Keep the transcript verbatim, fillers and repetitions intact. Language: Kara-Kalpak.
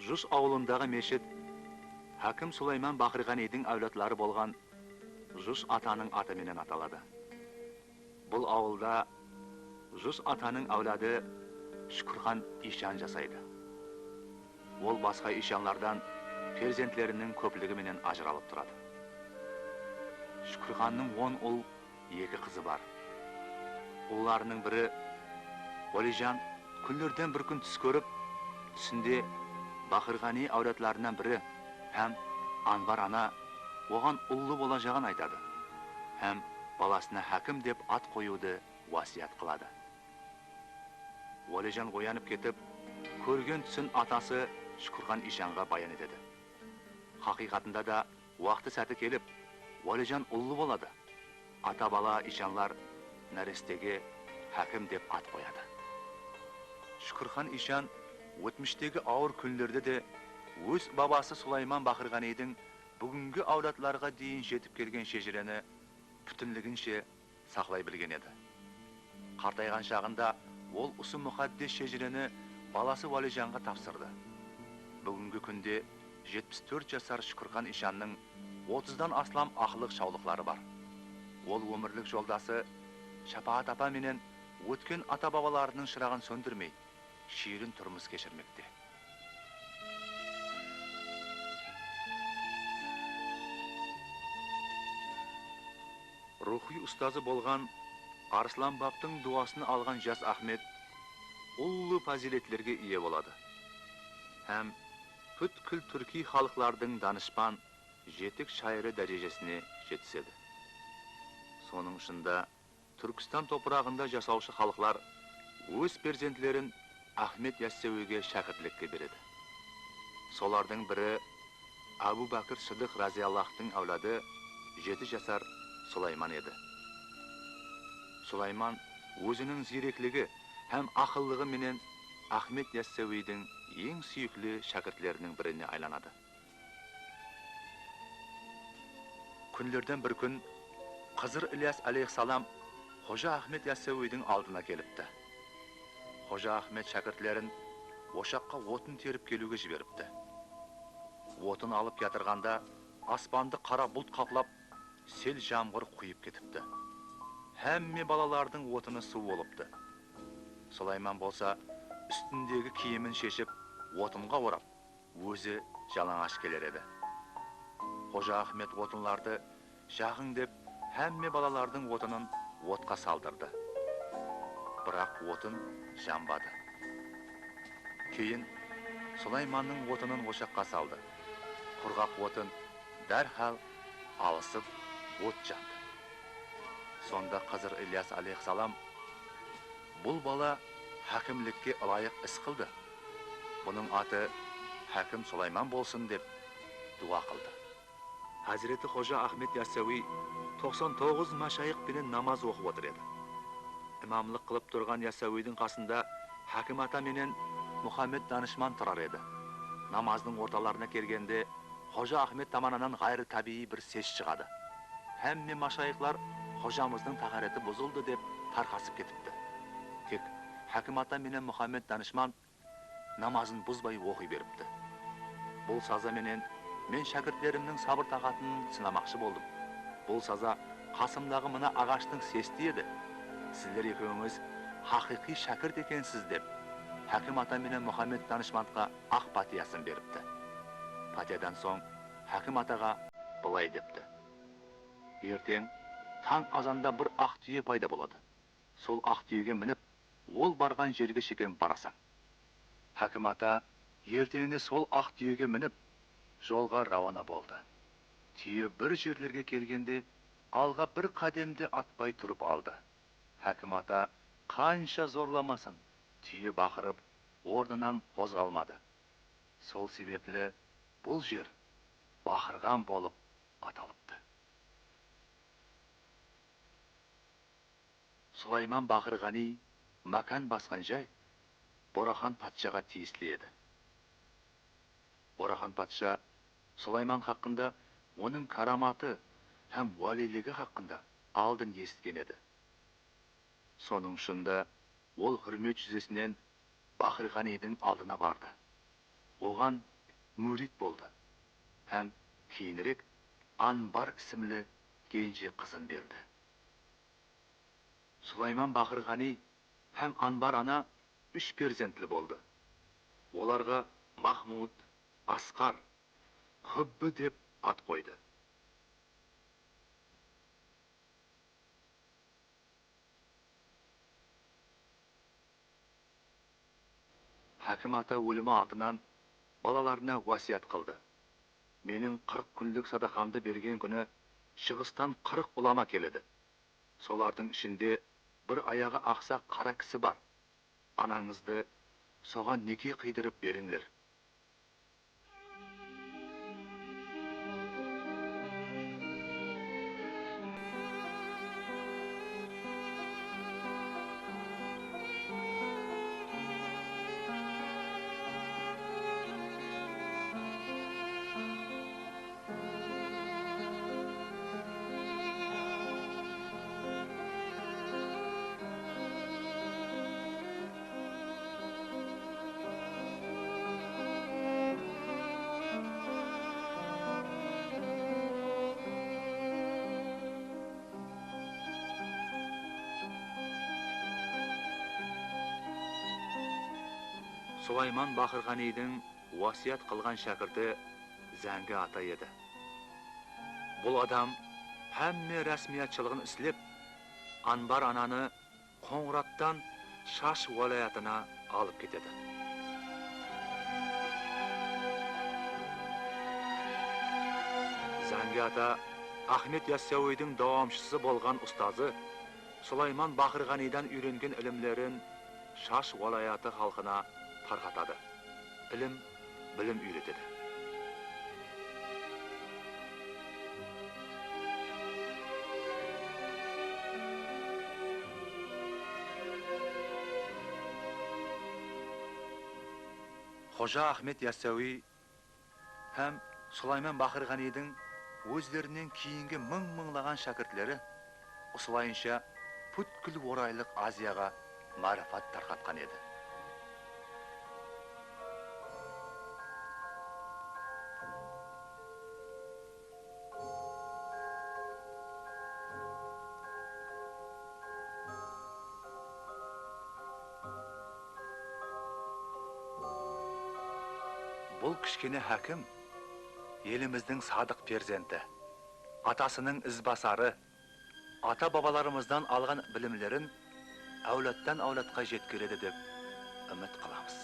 Jus awılındaǵı meshit hákim Sulayman Baqırǵaniydiń áwladları bolǵan Jus atanıń atı menen ataladı. Bul awılda Jus atanıń áwladı Shúkirxan iyshan jasaydı. Ol basqa iyshanlardan perzentleriniń kópligi menen ajıralıp turadı. Shúkirxannıń on ul, eki qızı bar. Ullarınıń biri Wálijan kúnlerden bir kún tús kórip, túsinde Baqırǵaniy áwladlarınan biri hám Anbar ana oǵan ullı bolajaǵın aytadı hám balasına Hákim dep at qoyıwdı wásiyat qıladı. Wálijan oyanıp ketip, kórgen túsin atası Shúkirxan iyshanǵa bayan etedi. Haqıyqatında da, waqtı sáti kelip, Wálijan ullı boladı. Ata-bala iyshanlar nárestege Hákim dep at qoyadı. Shúkirxan iyshan ótmishtegi awır kúnlerde de óz babası Sulayman Baqırǵaniydiń búgingi áwladlarǵa deyin jetip kelgen shejireni pútinliginshe saqlay bilgen edi. Qartayǵan shaǵında ol usı muqaddes shejireni balası Wálijanǵa tapsırdı. Búgingi kúnde jetpis tórt jasar Shúkirxan iyshannıń otızdan aslam aqlıq-shawlıqları bar. Ol ómirlik joldası Shapaat apa menen ótken ata-babalarınıń shıraǵın sóndirmey, shiyrin turmıs keshirmekte. Ruwxıy ustazı bolǵan Arıslanbaptıń duwasın alǵan jas Axmet ullı pazıyletlerge iye boladı hám pútkil túrkiy xalıqlardıń danıshpan jetik shayırı dárejesine jetisedi. Sonıń ushın da Túrkistan topıraǵında jasawshı xalıqlar óz perzentlerin Axmet Yassawiyge shákirtlikke beredi. Solardıń biri Ábu Bákir Sıdıq razıyallahtıń áwladı jeti jasar Sulayman edi. Sulayman óziniń ziyrekligi hám aqıllıǵı menen Axmet Yassawiydiń eń súyikli shákirtleriniń birine aylanadı. Kúnlerden bir kún Xızır Ilyas áleyhissalam Xoja Axmet Yassawiydiń aldına kelipti. Xoja Axmet shákirtlerin oshaqqa otın terip keliwge jiberipti. Otın alıp kiyatırǵanda aspandı qara bult qaplap, sel jamǵır quyıp ketipti. Hámme balalardıń otını suw bolıptı. Sulayman bolsa ústindegi kiyimin sheship, otınǵa orap, ózi jalańash keler edi. Xoja Axmet otınlardı jaǵıń dep, hámme balalardıń otının otqa saldırdı. Biraq otın janbadı. Keyin Sulaymannıń otının oshaqqa saldı. Qurǵaq otın dárhal alısıp, ot jandı. Sonda Xızır Ilyas áleyhissalam: "Bul bala hákimlikke ılayıq is qıldı. Bunıń atı Hákim Sulayman bolsın", dep duwa qıldı. Házireti Xoja Axmet Yassawiy toqsan toǵız mashayıq penen namaz oqıp otır edi. Imamlıq qılıp turǵan Yassawiydiń qasında Hákim ata menen Muhammed danıshman turar edi. Namazdıń ortalarına kelgende, Xoja Axmet tamanınan ǵayrı tábiyiy bir ses shıǵadı. Hámme mashayıqlar "Xojamızdıń táháreti buzıldı", dep tarqasıp ketipti. Tek Hákim ata menen Muhammed danıshman namazın buzbay oqıy beripti. Bul saza menen men shákirtlerimniń sabır-taqatın sınamaqshı boldım. Bul saza qasımdaǵı mına aǵashtıń sesti edi. Sizler ekewińiz haqıyqıy shákirt ekensiz, dep, Hákim ata menen Muhammed danıshmandqa aq pátiyasın beripti. Pátiyadan soń Hákim ataǵa bılay depti: "Erteń tań azanda bir aq túye payda boladı. Sol aq túyege minip, ol barǵan jerge shekem barasań." Hákim ata erteńine sol aq túyege minip, jolǵa rawana boldı. Túye bir jerlerge kelgende, alǵa bir qádem de atpay turıp aldı. Hákim ata qansha zorlamasın, túye baqırıp, ornınan qozǵalmadı. Sol sebepli bul jer Baqırǵan bolıp atalıptı. Sulayman Baqırǵaniy mákan basqan jay Boraxan patshaǵa tiyisli edi. Boraxan patsha Sulayman haqqında, onıń káramatı hám wáliyligi haqqında aldın esitken edi. Sonıń ushın da ol húrmet júzesinen Baqırǵaniydiń aldına bardı. Oǵan múrit boldı hám keyinirek Anbar isimli kenje qızın berdi. Sulayman Baqırǵaniy hám Anbar ana úsh perzentli boldı. Olarǵa Mahmud, Asqar, Húbbi dep at qoydı. Hákim ata ólimi aldınan balalarına wásiyat qıldı. Meniń qırq kúnlik sadaqamdı bergen kúni shıǵıstan qırq ulama keledi. Solardıń ishinde bir ayaǵı aqsaq qara kisi bar. Anańızdı soǵan neke qıydırıp berińler. Sulayman Baqırǵaniydiń wásiyat qılǵan shákirti Zángi ata edi. Bul adam hámme rásmiyatshılıǵın islep, Anbar ananı Qońırattan Shash wálayatına alıp ketedi. Zángi ata Axmed Yassawiydiń dawamshısı bolǵan ustazı Sulayman Baqırǵaniydan úyrengen ilimlerin Shash wálayatı xalqına tarqatadı. Ilim, bilim úyretedi. Xoja Axmed Yassawiy hám Sulayman Baqırǵaniydiń ózlerinen keyingi mıń-mıńlaǵan shákirtleri usılayınsha pútkil Oraylıq Aziyaǵa márifat tarqatqan edi. Bul kishkene hákim elimizdiń sadıq perzenti, atasınıń izbasarı, ata-babalarımızdan alǵan bilimlerin áwladtan-áwladqa jetkeredi dep úmit qılamız.